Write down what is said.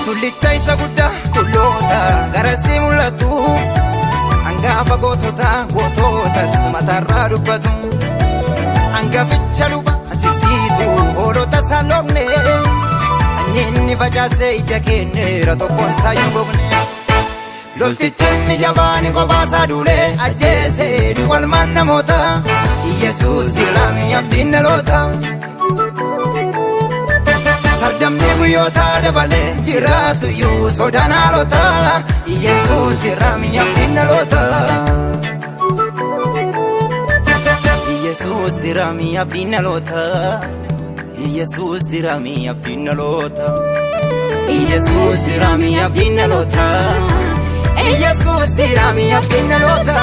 Tullicha isa guddaa tulloota garasii mul'atu. Hangafa gootota goototas mataarraa dubbatu. Hangaficha luba tiksiitu hoolota salogne. Inni facaasee ija kenneera tokkoon isaa hin gogne. Loltichi jabaan kophaa duulee ajjeesee duwwalmaan namoota. Yesuus jiraami abdiin dhaloota. Sardamni guyyoota dabalee jiraatu iyyuu sodaan haalota. Yesuus jiraami abdiin dhaloota. Yesuus jiraami abdiin dhaloota. Yesuus jiraami abdiin dhaloota. Yesuus jiraami abdiin dhaloota. Yesuus jiraami abdiin dhaloota.